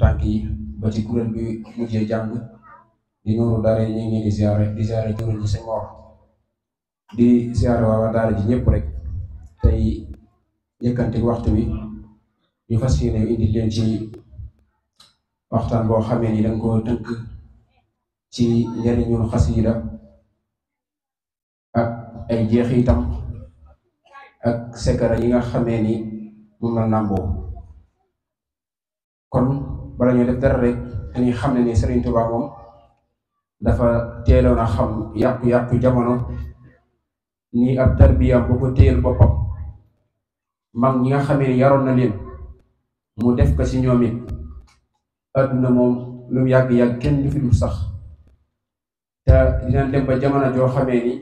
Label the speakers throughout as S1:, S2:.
S1: tànk yi ba ci kuréel bi mujjee jàng di Nuuru Daarayni ñu ngi di ziare jëwriñ ji sëñ Mor di ziare waa daara ji ñëpp rek tey yëkkanti waxtu wi ñu fas yéene indi leen ci waxtaan boo xamee ni dañ ko tënk ci njariñul xasida ak ay jeexitam ak sekara yi nga xamee ni moom la nàmboo. kon bala ñoo def dara rek dañuy xam ne ni Serigne Touba moom dafa teeloon a xam yàqu-yàqu jamono ni ab tarbiya boo ko téyel boppam mag ñi nga xamee ni yaroon na leen mu def ko ci ñoom it adduna moom lu mu yàgg-yàgg kenn du fi dul sax te dina dem ba jamono joo xamee ni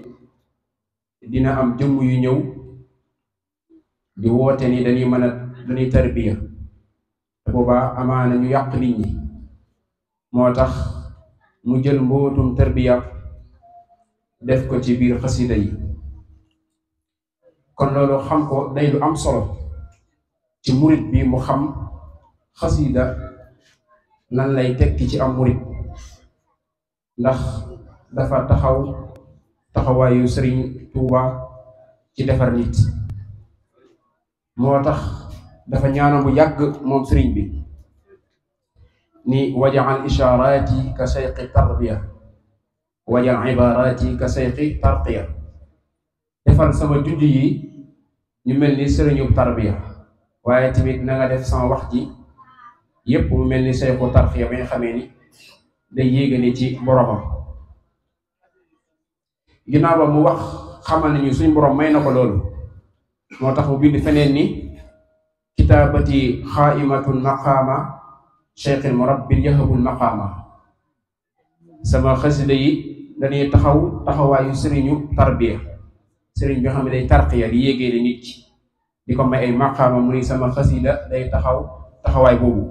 S1: dina am jëmm yu ñëw di woote ni dañuy tarbiya te boobaa amaana ñu yàq nit ñi moo tax mu jël mbootum tarbiya def ko ci biir xasida yi. kon loolu xam ko day lu am solo ci murit bi mu xam xasida lan lay tekki ci am murit ndax dafa taxawaayu Sëriñ Tuuba ci defar nit moo tax dafa ñaanoon bu yàgg moom sëriñ bi ni wajal ishaaraati ka sayqi tarbiya wajal ibaaraati ka sayqi tarqiya defal sama junj yi ñu mel ni sëriñu tarbiya waaye tamit na nga def sama wax ji yépp mu mel ni sayqu tarqiya ba nga xamee ni day yéegane ci boromam. ginnaaw ba mu wax xamal nañu suñ borom may na ko loolu moo tax mu bind feneen ni kitaabati xaaimatun maqaama cheikhil murabbil yahabul maqaama sama xasida yi dañuy taxawaayu sëriñu tarbiya sëriñ bi xam ne day tarqiya di yéegee di nit ki di ko may ay maqaama mu ni sama xasida day taxawaay boobu.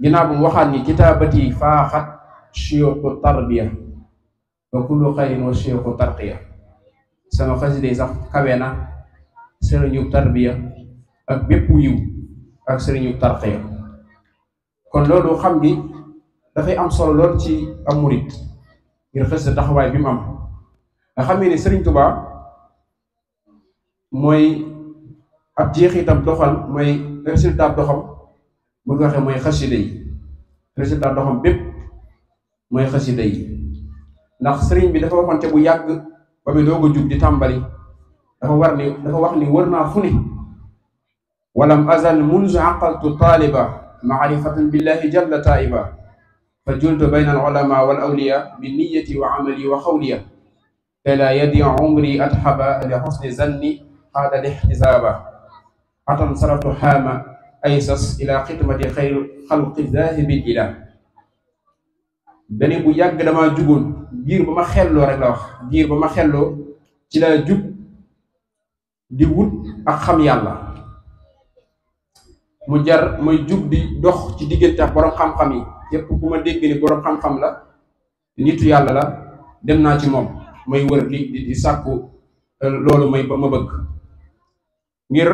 S1: ginnaaw bu mu waxaat ni kitaabati faaxat shiyuqu tarbiya wa kullu xayrin wa shiyuqu tarqiya sama xasida yi sax kawe na sëriñu tarbiya ak bépp yiw ak sëriñu tarqiya. kon loolu xam gi dafay am solo lool ci am murit ngir xasida taxawaay bi mu am nga xam ne Sëriñ Tuubaa mooy ab jeexitam doxal mooy résultat doxam bu nga waxee mooy xasida yi résultat doxam bépp mooy xasida yi ndax sëriñ bi dafa waxoon te bu yàgg ba mu doog a jug di tàmbali dafa wax ni wër naa fu ne walam azal munzu aqaltu taaliba maarifatan billahi jalla taiba fa jultu bayna al ulama wal awliya bi niyati wa amali wa xawliya fala yadi umri atxaba li xusni zanni xaada lixtisaaba atan saraftu xaama aysas ila xidmati xayr xalqi zahibil ila dani bu yàgg dama jugoon giir ba ma xelloo rek la wax giir ba ma xelloo ci laa jug di wut ak xam yàlla mu jar muy jug di dox ci diggante ak boroom xam-xam yi yépp ku ma dégg ni boroom xam-xam la nitu yàlla la dem naa ci moom may wër di sàkku loolu may ba ma bëgg ngir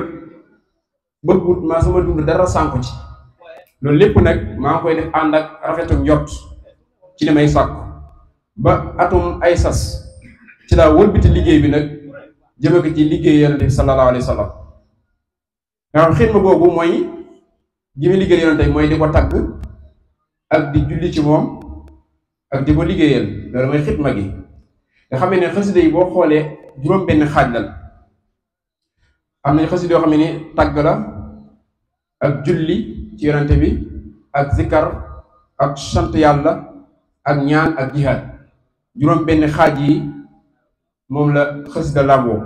S1: bëggut maa sama dund dara sànku ci loolu lépp nag maa ngi koy def ànd ak rafetu njot ci li may sàkku ba atum ay sas ci laa wëlbiti liggéey bi nag jëme ko ci liggéey yonente bi sallallahu alayhi wa sallam nga xam xidma boobu mooy ji mi liggéey yonente mooy di ko tagg ak di julli ci moom ak di ko liggéeyal loolu mooy xidma gi nga xam ne xasida yi boo xoolee juróom benn xaaj la am nañ xasida yoo xam ne ni tagg la ak julli ci yonente bi ak zikkar ak sant yàlla ak ñaan ak jihaad juróom benn xaaj yi moom la xasida làmboo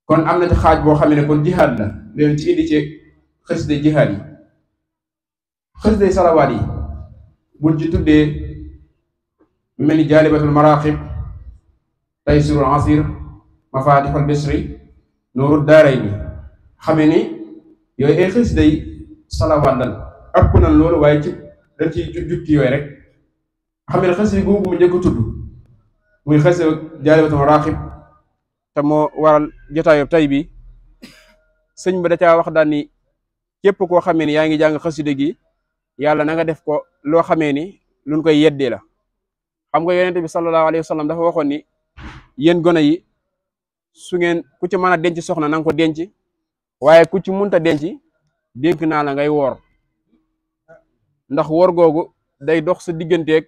S1: kon am na ci xaaj boo xam ne kon jihaad la leen ci indi ci xasida jihaad yi xasida salawaat yi buñ ci tuddee mel ni jaalibatul maraqib taysirul asir mafatixul bisri nuuru daarayni xamee ni yooyu ay xasida yi salawaat lan ëpp nañ loolu waaye ci dañ ciy jukki yooyu rek xam ne xasida googu mu njëkk a tudd muy xasida jaalibatul maraqib te moo waral jotaayu tay bi sëñ ba da caa wax daal ni képp koo xamee ni yaa ngi jàng xasida gi yàlla na nga def ko loo xamee ni luñ koy yeddee la. xam nga yonent bi sallallahu alayhi wa sallam dafa waxoon ni yéen gone yi su ngeen ku ci mën a denc soxna na nga ko denc, waaye ku ci munta denc dénk naa la ngay woor, ndax woor googu day dox sa digganteeg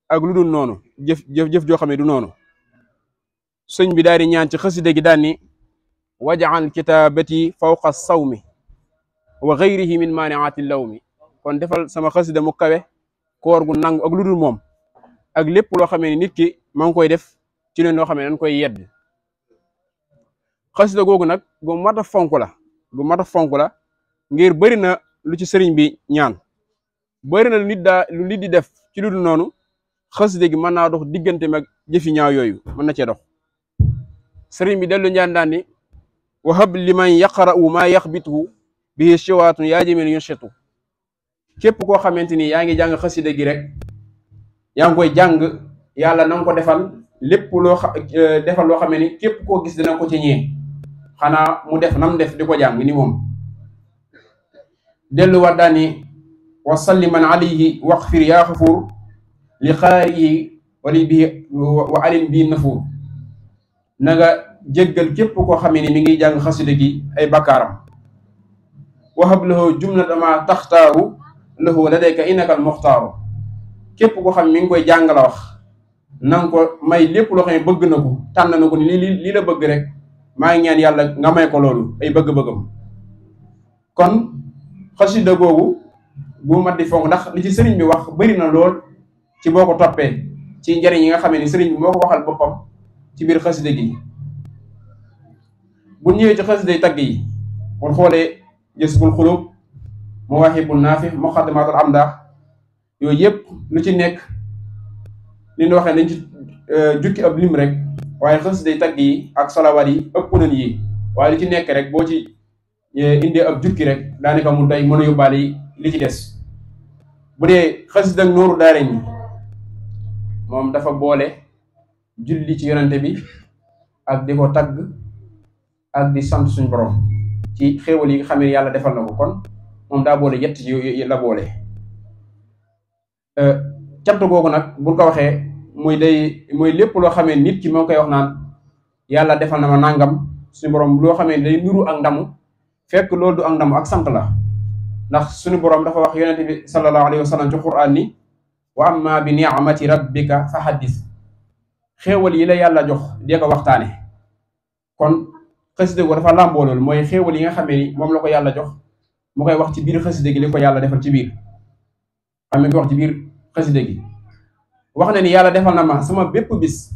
S1: ak lu dul noonu jëf joo xam ne du noonu. sëñ bi daal di ñaan ci xasida gi daan ni waj'al kitaabati fawqa sawmi wa ghayrihi min maani'ati lawmi, kon defal sama xasida mu kawe koor gu nangu ak lu dul moom, ak lépp loo xamee ni nit ki ma ngi koy def ci leen loo xamee ne dañ koy yedd. xasida googu nag gu mat a fonk la ngir bëri na lu ci sëriñ bi ñaan, bëri na lu nit di def ci lu dul noonu, xasida gi mën naa dox diggante mag jëfi ñaaw yooyu mën na cee dox. sëriñ bi dellu ñaan daan ni wahab liman yaqra'u maa yaxbituhu bihi shiwaatun yaa jamil yunshitu, képp koo xamante ni yaa ngi jàng xasida gi rek yaa ngi koy jàng, yàlla na nga ko defal lépp defal loo xamee ni képp koo gis dina ko ci ñee, xanaa mu def nam def di ko jàng ni moom. delluwaat daan ni wa salliman alayhi waqfir yaa xafuur li xaarihi wali bihi wa alin bii nafuur, na nga jéggal képp koo xamee ni mi ngi jàng xasida gi ay bakkaaram. wahab lahu jumlata ma taxtaaru lahu ladayka innaka al muxtaaru, képp koo xam mi ngi koy jàng la wax, na nga ko may lépp loo xam ne bëgg na ko, tànn na ko ni lii la bëgg rek, maa ngi ñaan yàlla nga may ko loolu ay bëgg-bëggam. kon xasida googu bu mat di fonk, ndax li ci sëriñ bi wax bëri na lool ci boo ko toppee ci njëriñ yi nga xamee ni sëriñ bi moo ko waxal boppam ci biir xasida gi. bu ñëwee ci xasida yi tagg yi kon xoolee Jazbul Xuluub, Mawaahibun Naafi, Muqaddimatul Amdaax, yooyu yëpp lu ci nekk li ñu waxee nañ ci jukki ab lim rek, waaye xasida yi tagg yi ak salawaat yi ëpp nañ yi, waaye lu ci nekk rek boo ci indee ab jukki rek daanaka mu doy mën a yóbbaale li ci des. bu dee xasida ak Nooru Daarayni moom dafa boole julli ci yonente bi ak di ko tagg ak di sant suñu borom ci xéewal yi nga xam ne yàlla defal na ko, kon moom daa boole yett ci la boole. cant googu nag buñ ko waxee mooy lépp loo xamee nit ki moo koy wax naan yàlla defal na ma nangam suñu borom, loo xamee day nuru ak ndamu fekk loolu du ak ndamu ak sant la. ndax suñu borom dafa wax yonente bi sallallahu alayhi wa sallam ci Qur'an ni wa amma bi ni'mati rabbika fa haddis, xéewal yi la yàlla jox dee ko waxtaane. kon xasida go dafa làmboo loolu, mooy xéewal yi nga xamee ni moom la ko yàlla jox mu koy wax ci biir xasida gi li ko yàlla defal ci biir, xam nga ko wax ci biir xasida gi. wax na ni yàlla defal na ma sama bépp bis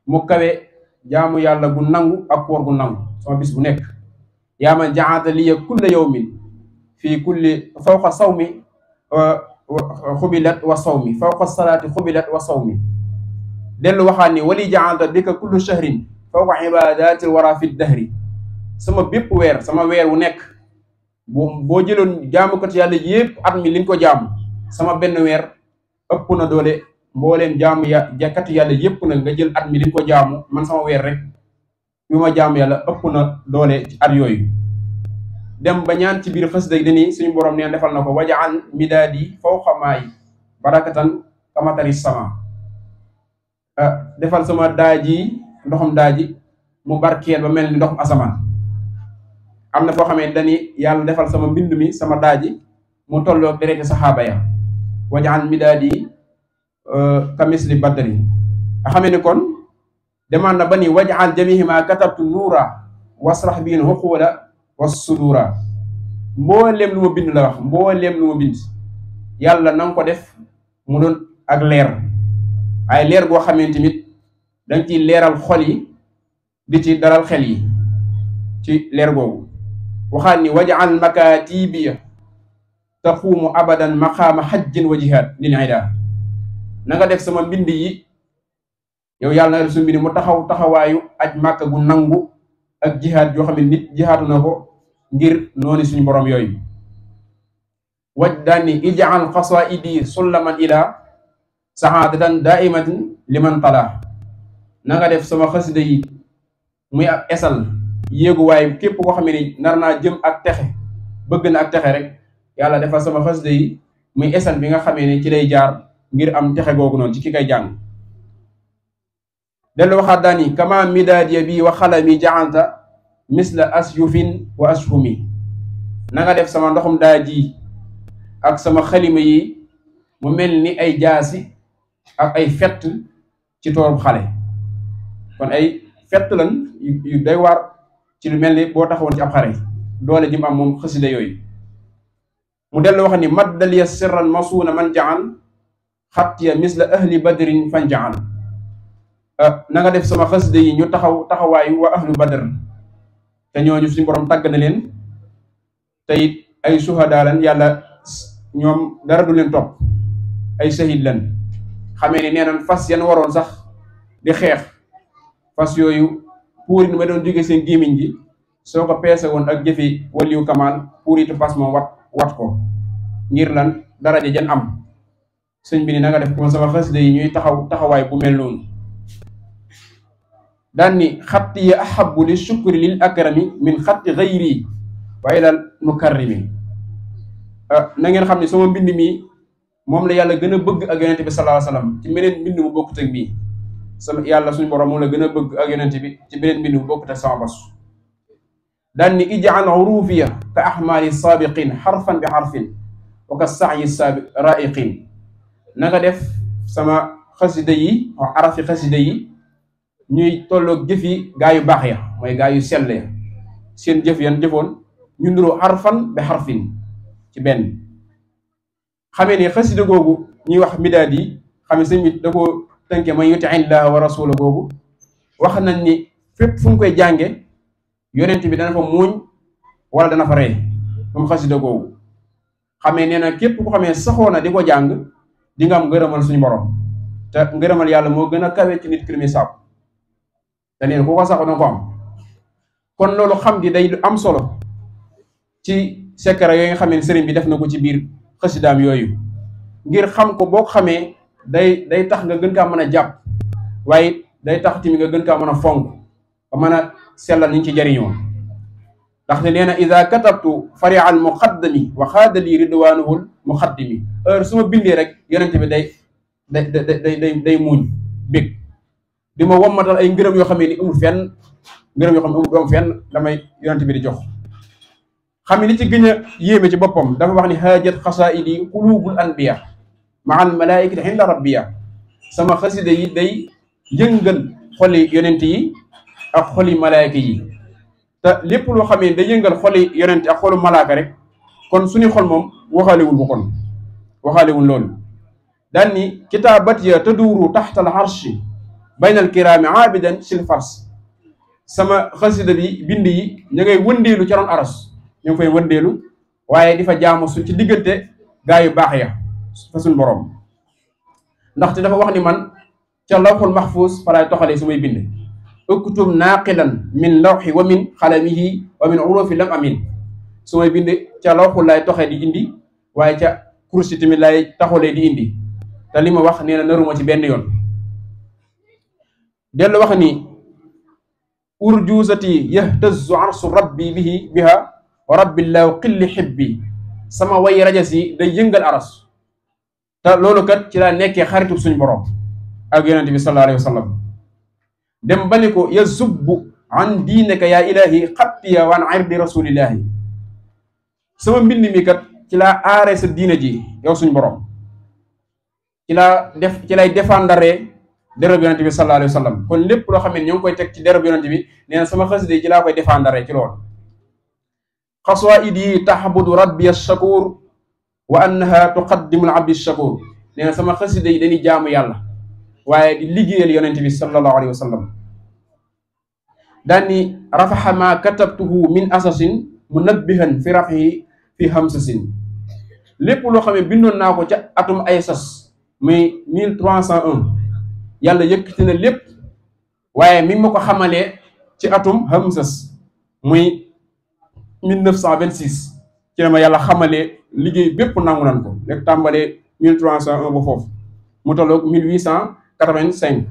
S1: mu kawe jaamu yàlla gu nangu ak koor gu nangu, sama bis bu nekk. yaa man ja'alta liya kulla yawmin fii kulli fawqa sawmi xubilat wa sawmi fawqa salaati xubilat wa sawmi. dellu waxaat ni wali ja'alta bika kullu shahrin fawqa ibadatil wara fi dahri, sama bépp weer, sama weer wu nekk boo jëloon jaamukat yàlla yépp at mi liñ ko jaamu, sama benn weer ëpp na doole mbooleem jaamu kat yàlla yépp nag nga jël at mi liñ ko jaamu, man sama weer rek yu ma jaamu yàlla ëpp na doole ci at yooyu. dem ba ñaan ci biir xasida gi ni suñu borom neen defal na ko waja'al midaadi fawqa maa'i barakatan kamatari sama, defal sama daaji ndoxum daaji mu barkeel ba mel ni ndoxum asamaan. am na foo xamee dani yàlla defal sama mbind mi sama daaji mu tolloo dereti saxaaba ya, waja'al midaadi kamisli badri. nga xamee ni kon demaan na ba ni waja'al jamihima katabtu nuura wasrax biin xuquula wasudura, mbooleem lu ma bind la wax, mbooleem lu ma bind yàlla na nga ko def mu doon ak leer, ay leer goo xamee tamit danga ciy leeral xol yi di ci dalal xel yi ci leer googu. waxaat ni waja'al makatibiya taquumu abadan maqaama hajjin wa jihaad lil ida, na nga def sama mbind yi yow yàlla na nga def su mbind mu taxawaayu aj màkka gu nangu ak jihaad yoo xam ne nit jihaatu na ko ngir noonu suñu borom yooyu. waj daan ni ij'al qasaidi sullaman ila saadatan daimatin liman tala, na nga def sama xasida yi muy ak esal yéegu waaye képp koo xam ne ni nar naa jëm ak texe bëgg na ak texe rek yàlla defal sama xasida yi muy esan bi nga xamee ne ci lay jaar ngir am texe googu noonu ci ki koy jàng. dellu waxaat daani kama midaadiya bi wa xalami jaxanta misla asyufin wa ashumi. na nga def sama ndoxum daa ji ak sama xalima yi mu mel ni ay jaasi ak ay fett ci toolu xale. kon ay fett lan yu day waar ci lu mel ni boo taxawoon ci ab xare doole ji mu am moom xasida yooyu. mu dellu wax ni maddaliya sirran masuuna man jaxal xattiya misla ahli badrin fan jaxal. na nga def sama xasida yi ñu taxawaayu wa ahlu badr te ñooñu suñu borom tàgg na leen te it ay suhadaa lan yàlla ñoom dara du leen topp ay shahid lan. xamee ni nee nañ fas yan waroon sax di xeex fas yooyu puurit ma doon jóge seen gémmiñ gi soo ko peese woon ak jëfi waliyu kamal puuritu fas moom wat ko ngir lan daraja jan am. sëñ bi ni na nga def ko sama xasida yi ñuy taxawaay bu mel noonu. daan ni xatti ya ahabu li shukri lil akrami min xatti gayri wa ilal mukarrimi. na ngeen xam ne sama mbind mi moom la yàlla gën a bëgg ak yonente bi sallallahu alayhi wasallam ci beneen mbind mu bokkut ak bii. sama yàlla suñu borom moom la gën a bëgg ak yonente bi ci beneen mbind mu bokkut ak sama bos. daan ni ij'al hurufiya ka ahmali sabiqin xarfan bi xarfin wa ka sa'yi raiqin. na nga def sama xasida yi arafi xasida yi ñuy tolloog jëfi gaa yu baax ya mooy gaa yu sell ya seen jëf yan jëfoon ñu nuroo xarfan bi xarfin ci benn. xamee ne xasida googu ñuy wax midaad yi xamee sëñ bi da ko tënke man yuti illaha wa rasula googu wax nañ ni fépp fu ñu koy jànge yonent bi dana fa muuñ wala dana fa ree moom xasida googu. xamee nee na képp ku xamee saxoo na di ko jàng di nga am ngërëmal suñu borom te ngërëmal yàlla moo gën a kawe ci nit ki muy sàkku te neen ku ko saxoo na ko am. kon loolu xam gi day lu am solo ci secret yooyu nga xam ne sëriñ bi def na ko ci biir xasidaam yooyu. ngir xam ko boo ko xamee day tax nga gën kaa mën a jàpp waaye day tax tamit nga gën kaa mën a fonk ba mën a sellal niñ ci jariñoo. ndaxte nee na ida katabtu faria al muqaddami wa xaadali ridwanuhul muqaddimi. heure su ma bindee rek yonente bi day muuñ bég di ma wommatal ay ngërëm yoo xam ne ni amul fenn ngërëm yoo xam ne amul fenn damay yonente bi di jox. xam ne li ci gën a yéeme ci boppam dafa wax ni haajat xasaidi qulubul anbiya ma al malaikati inda rabbiya. sama xasida yi day yëngal xoli yonent yi ak xoli malaayka yi te lépp loo xam ne day yëngal xoli yonent ak xolu malaaka rek kon suñu xol moom waxaalewul ko kon waxaalewul loolu. daan ni kitaabat ya taduuru taxta al arshi bayna al kiraami aabidan sil fars. sama xasida bi bind yi ñu ngay wëndeelu ca roon aras ñu ngi fay wëndeelu waaye di fa jaamu su ci diggante gaa yu baax ya fa suñ borom. ndaxte dafa wax ni man ca lawxul maxfuus fa laay toxalee su may bind. uktub naaqilan min lawxi wa min xalamihi wa min urufi lam amin. su may bind ca lawxul laay toxee di indi waaye ca kursi tamit laay taxalee di indi te li ma wax nee na naruma ci benn yoon. dellu wax ni urjuusati yahtazu arsu rabbi biha wa rabbillahu qilli xibbi. sama way rajas yi day yëngal aras te loolu kat ci laa nekkee xaritu suñu borom ak yonente bi sallallahu alayhi wa sallam. dem ba ni ko yazubbu an diinaka yaa ilahi xattiya wa an irdi rasulillahi. sama mbind mi kat ci laa aaree sa diina ji yow suñu borom ci lay défendaree derab yonente bi sallallahu alayhi wa sallam. kon lépp loo xam ne ñoo ngi koy teg ci derab yonente bi nee na sama xasida yi ci laa koy défendaree ci loolu. xaswaid yi taxabudu rabbi ash-shakur wa annaha tuqaddimu al abdi ash-shakur. nee na sama xasida yi dañuy jaamu yàlla waaye di liggéeyal yonente bi sallallahu alayhi wa sallam. daan ni rafaxa ma katabtuhu min asasin munabbihan fi rafihi fi hamsasin. lépp loo xam ne bindoon naa ko ca atum ay sas muy 1301 yàlla yëkkati na lépp waaye mi ma ko xamalee ci atum hamsas muy 1926 ci la ma yàlla xamalee liggéey bépp nangu nan ko rek tàmbalee 1301 ba foofu mu tolloog 1885.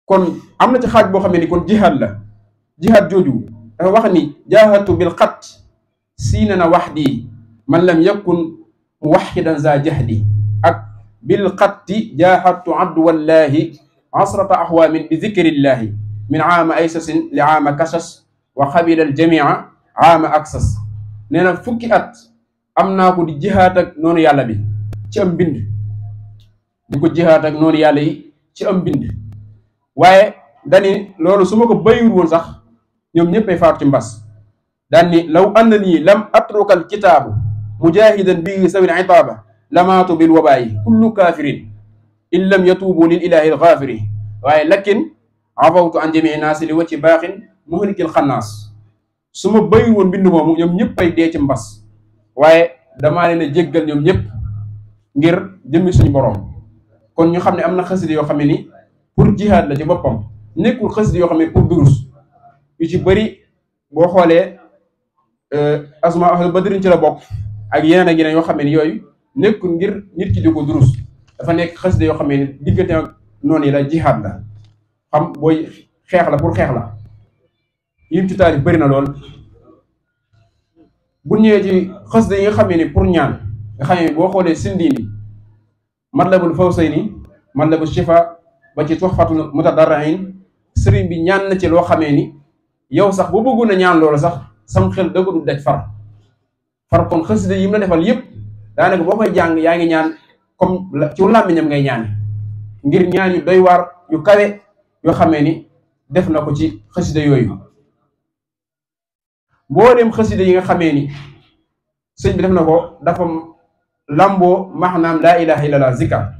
S1: kon am na ci xaaj boo xam ne ni kon jihaad la. jihaad jooju dafa wax ni jaahatu bil xat siinana waxdi man lam yakun muwaxidan za jahdi ak bil xatti jaaxattu adduwallahi asrata axwaamin bi zikrillahi min aama aysasin li aama kasas wa xabila aljamia aama aksas nee na fukki at am naa ko di jihaat ak noonu yàlla bi ci am mbind di ko jihaat ak noonu yàlla yi ci am mbind waaye dani loolu su ma ko bayul woon sax ñoom ñëppay faatu ci mbas daan ni law annani lam atruka alkitaabu mujahidan bihi sawil itaaba lamaatu bil wabaayi kullu kaafirin in lam yatuubu lil ilahi alxaafiri waaye lakin afawtu an jamii naasi li wacci baaxin muhlikil xannaas su ma bayul woon mbind moomu ñoom ñëppay dee ci mbas waaye damaa leen a jéggal ñoom ñëpp ngir jëmmi suñu boroom kon ñu xam ne am na xasida yoo xam ne ni pour jihaad la ci boppam nekkul xasida yoo xam ne pour durus yu ci bëri boo xoolee asma ahlu badrin ci la bokk ak yeneen ak yeneen yoo xam ne ni yooyu nekkul ngir nit ki di ko durus dafa nekk xasida yoo xam ne ni diggante ak noonu yi la jihaad la xam booy xeex la pour xeex la yim ci taalif bëri na lool bu ñëwee ci xasida yi nga xam ne ni pour ñaan nga xam ne boo xoolee Sindiini Matlabul Fawzayni Matlabul Shifa ba ci Tuhfatul Mutadarri'in sëriñ bi ñaan na ci loo xamee ni yow sax boo bëggoon a ñaan loolu sax sam xel da ko du daj far kon xasida yi mu la defal yépp daanaka boo koy jàng yaa ngi ñaan comme ci làmmiñam ngay ñaan ngir ñaan yu doy waar yu kawe yoo xamee ni def na ko ci xasida yooyu boo dem xasida yi nga xamee ni sëñ bi def na ko dafa lamboo maanaam laa ilaha illallah zikar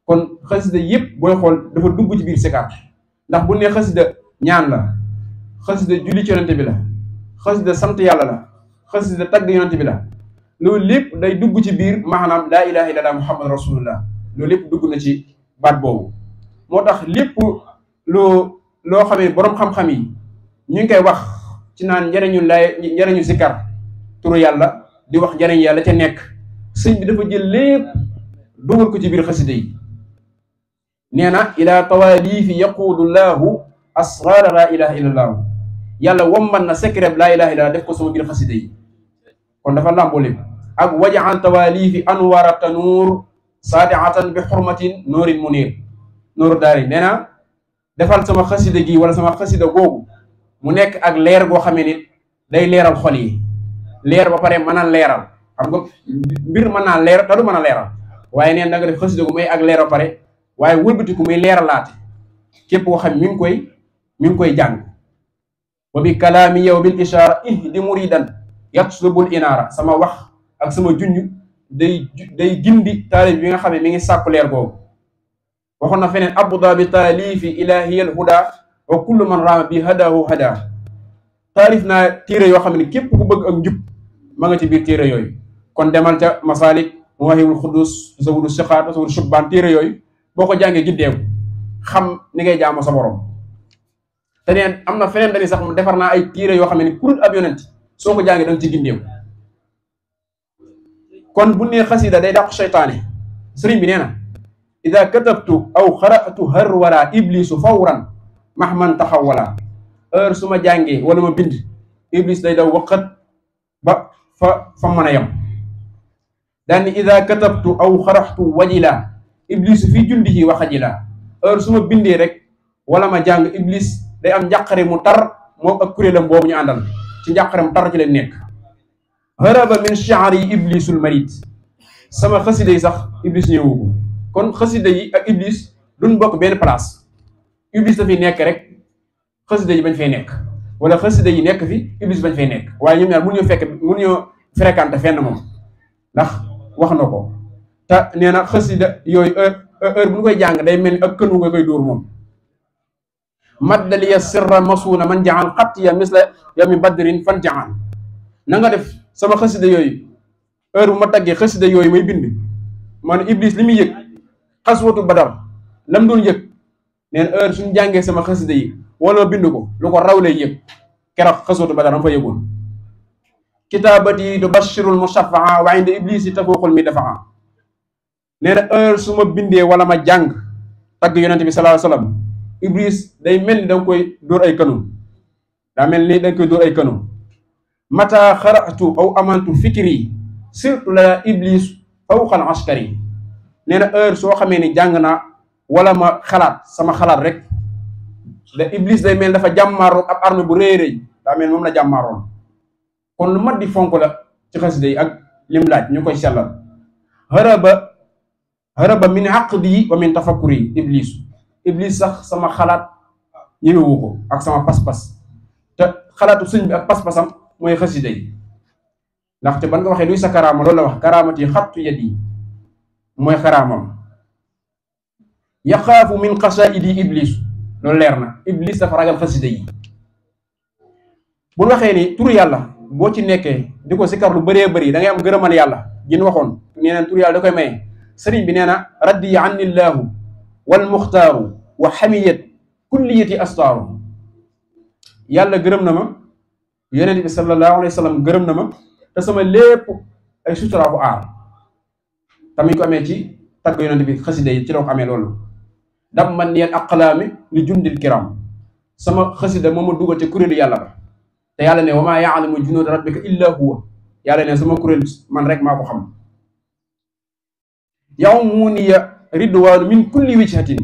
S1: kon xasida yépp booy xool dafa dugg ci biir zikar ndax bu ne xasida ñaan la xasida julli ci yonante bi la xasida sant yàlla la xasida tagg yonante bi la loolu lépp day dugg ci biir maanaam laa ilaha illallah muhammad rasulullah loolu lépp dugg na ci baat boobu moo tax lépp loo xamee boroom xam-xam yi ñu ngi koy wax ci naan njariñu zikar turu yàlla di wax njariñ yàlla ca nekk sëñ bi dafa jël lépp dugal ko ci biir xasida yi nee na ila tawaalifi yaquudu llahu asraara laa ilaha illa llaahu yàlla womman na secret laa ilaha illa def ko sama biir xasida yi kon dafa làmboo lépp ak wajaal tawaalifi anwaara tanuur saadiatan bi xurmatin noorin munir nooru daari nee na defal sama xasida gi wala sama xasida googu mu nekk ak leer goo xamee nit day leeral xol yi leer ba pare mën a leeral xam nga mbir mën naa leer te du mën a leeral waaye neen da nga def xasida gu may ak leer ba pare waaye wëlbatiku muy leeralaate képp koo xam mi ngi koy jàng wa bi kalaami yow bil ishaara ihdi muridan yatlubul inaara sama wax ak sama junj day gindi taalif bi nga xam ne mi ngi sàkku leer googu waxoon na feneen abda bi taalifi ilahiyal huda wa kullu man raama bi hadahu hada taalif naa téere yoo xam ne képp ku bëgg ak njub ma nga ci biir téere yooyu kon demal ca masalik mawahibul xudus tasawudu sixaat tasawudu shubbaan téere yooyu boo ko jàngee giddeeku xam ni ngay jaamu sa borom te neen am na feneen dañuy sax mu defar naa ay téere yoo xam ne ni kurut ab yonent soo ko jàngee da nga ci gindeeku kon bu nee xasida day dàq seytaane sëriñ bi nee na ida katabtu aw xaratu har wara iblisu fawran mahman taxawala heure su ma jàngee wala ma bind iblis day daw waqat ba fa mën a yem daani ida katabtu aw xaraxtu wajila iblis fii jundihi wa xajila heure su ma bindee rek wala ma jàng iblis day am njàqare mu tar moo ak kuréelam boobu ñu àndal ci njàqare mu tar ci leen nekk haraba min shi'ri iblisul marid sama xasida yi sax iblis ñëwu ko kon xasida yi ak iblis duñ bokk benn place iblis dafay nekk rek xasida yi bañ fay nekk wala xasida yi nekk fi iblis bañ fay nekk waaye ñoom ñaar mënuñoo fréquenté fenn moom ndax wax na ko te nee na xasida yooyu heure bu ñu koy jàng day mel ni ak kënu nga koy dóor moom maddaliya sirra masuuna man jaxaan xattiya misla yawmi badrin fan jaxaan na nga def sama xasida yooyu heure bu ma taggee xasida yooyu may bind man iblis li muy yëg xaswatu badar lam doon yëg neen heure suñu jàngee sama xasida yi wala bind ko lu ko raw lay yëg keroog xaswatu badar am fa yëgoon kitaabati tubashirul mushafaa wa inda iblisi tafuuqul mi dafaa nee na heure su ma bindee wala ma jàng tagg yonente bi sallallahu alayhi wasallam iblis day mel ni da nga koy dóor ay kanum daa mel ni da nga koy dóor ay kanum mata xaratu aw amantu fikri surtout la iblis fawqal askari nee na heure soo xamee ni jàng naa wala ma xalaat sama xalaat rek da iblis day mel dafa jàmmaaroon ab arme bu rëy rëy daa mel moom la jàmmaaroon. kon lu mat di fonk la ci xasida yi ak lim laaj ñu koy sellal. haraba min aqdi wa min tafakkuri iblis sax sama xalaat ñëwewu ko ak sama pas-pas te xalaatu sëñ bi ak pas-pasam mooy xasida yi. ndaxte ban nga waxee luy sa karaama loolu la wax karaamati xattu yadi mooy karaamam. yaxaafu min xasaidi iblis loolu leer na iblis dafa ragal xasida yi. bu waxee ni turu yàlla boo ci nekkee di ko sikar lu bëree bëri da ngay am gërëmal yàlla gin waxoon nee na turu yàlla da koy maye. sëriñ bi nee na raddi annillahu wal muxtaaru wa xamiyat kulliyati astaaru yàlla gërëm na ma yonent bi sallallahu alayhi wa sallam gërëm na ma te sama lépp ay sutura bu aar tamit ko amee ci tagg yonent bi xasida yi ci la ko amee loolu. dam man niyel aqlaami li jundil kiram sama xasida moo ma dugal ci kuréelu yàlla ba te yàlla ne wa maa yaalamu junuuda rabbika illa huwa yàlla ne sama kuréel man rek maa ko xam. yow mu niya ridwaanu min kulli wijhatin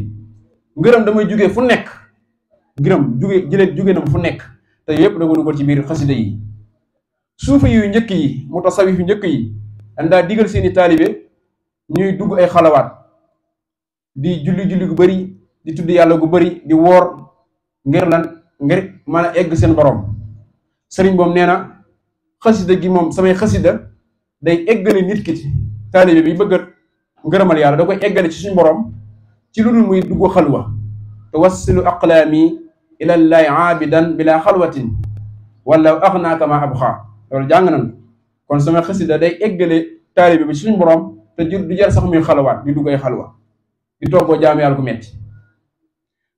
S1: ngërëm damay jugee fu nekk ngërëm jugee na fu nekk te yëpp da ko dugal ci biir xasida yi. suufa yu njëkk yi mutasawif yu njëkk yi dañ daa digal seeni taalibe ñuy dugg ay xalawaat di julli gu bëri di tudd yàlla gu bëri di woor ngir lan ngir mën a egg seen borom. sëriñ boom nee na xasida gi moom samay xasida day eggale nit ki taalibe bi bëgg ngërëmal yàlla da koy eggale ci suñu borom ci lu dul muy dugg xalwa tuwassilu aqlaami ilallahi aabidan bila xalwatin wala axnaaka ma abxa loolu jàng nañ kon sama xasida day eggale taalibe bi ci suñu borom te du jar sax muy xalawaat di dugg ay xalwa di toggoo jaamu yàlla ku metti.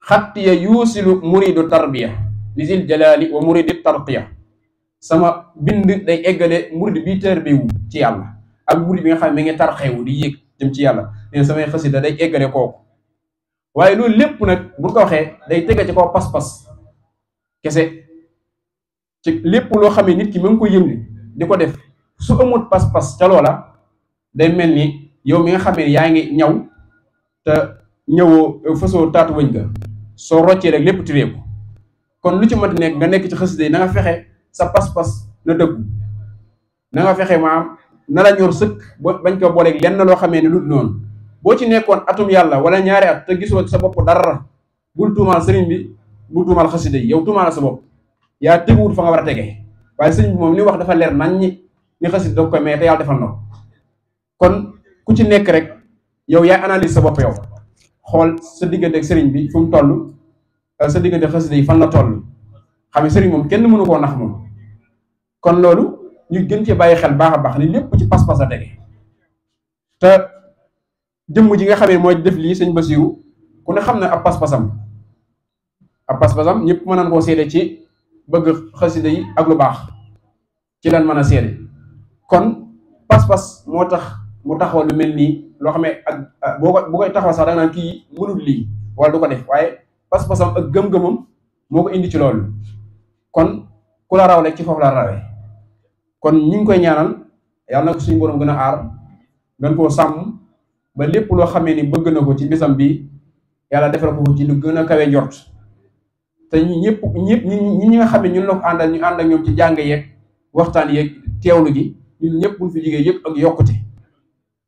S1: xattiya yuusilu muridu tarbiya li zil jalaali wa muridi tarqiya sama bind day eggale murid bi tarbiwu ci yàlla ak murid bi nga xam ne mi ngi tarxewu di yéeg jëm ci yàlla nee samay xasida day eggale kooku. waaye loolu lépp nag bu ko waxee day tege ci kaw pas-pas kese ci lépp loo xam ne nit ki ma ngi ko yëngu di ko def su amul pas-pas ca loola day mel ni yow mi nga xam ne yaa ngi ñaw te ñëwoo fasoo taatu wëñ ga soo roccee rek lépp tireeku. kon lu ci mën nekk nga nekk ci xasida yi na nga fexe sa pas-pas na dëggu na nga fexe maam na la ñor sëkk bañ ko booleeg lenn loo xamee ne lu noonu. boo ci nekkoon atum yàlla wala ñaari at te gisoo sa bopp dara bul tuumaal sëriñ bi bul tuumaal xasida yi yow tuumaal sa bopp yaa teguwut fa nga war a tegee. waaye sëriñ bi moom li wax dafa leer nañ ni xasida da koy may te yàlla defal na kon ku ci nekk rek yow yaay analyse sa bopp yow xool sa diggante ak sëriñ bi fu mu toll sa diggante xasida yi fan la toll xam ne sëriñ moom kenn mënu koo nax moom. kon loolu ñu gën cee bàyyi xel baax a baax li lépp ci pas-pas la tege te jëmm ji nga xamee mooy def lii sëñ Basiru ku ne xam ne ab pas-pasam ñëpp mën nañ koo seede ci bëgg xasida yi ak lu baax ci lan mën a seede. kon pas-pas moo tax mu taxawal lu mel nii loo xam ne ak bu koy taxawal sax da nga naan kii mënul lii wala du ko def waaye pas-pasam ak gëm-gëmam moo ko indi ci loolu. kon ku la raw rek ci foofu la rawee kon ñi ngi koy ñaanal yàlla na ko suñu borom gën a aar gën koo sàmm ba lépp loo xamee ni bëgg na ko ci bisam bi yàlla defal ko ci lu gën a kawe njort te ñëpp ñi nga xam ne ñun la ko àndal ñu ànd ak ñoom ci jàng yeeg waxtaan yeeg teewlu gi ñun ñëpp buñ fi jigéen yëpp ak yokkute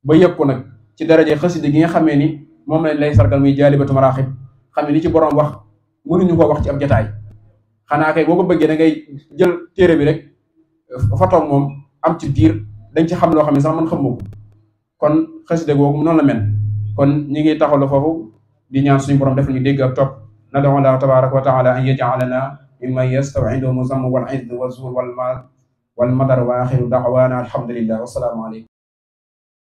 S1: ba yëg ko nag ci daraje xasida gi nga xamee ni moom lañ lay sargal muy jaalibatu maraaxib xam ne li ci borom wax mënuñu ko wax ci ab jataay xanaa kay boo ko bëggee da ngay jël téere bi rek fotoog moom am ci biir dañ ci xam loo xam ne sax man xamoo ko kon xasida googu noonu la mel. kon ñi ngi taxawlu foofu di ñaan suñu borom def ñu dégg ak topp nad'u Allaha tabaraka wa taala an yaj'alana mimman yastaw'idu musamma wal izz wa zuur wal mal wal madar wa axiru da'wana alhamdulillah wa salaamu alaykum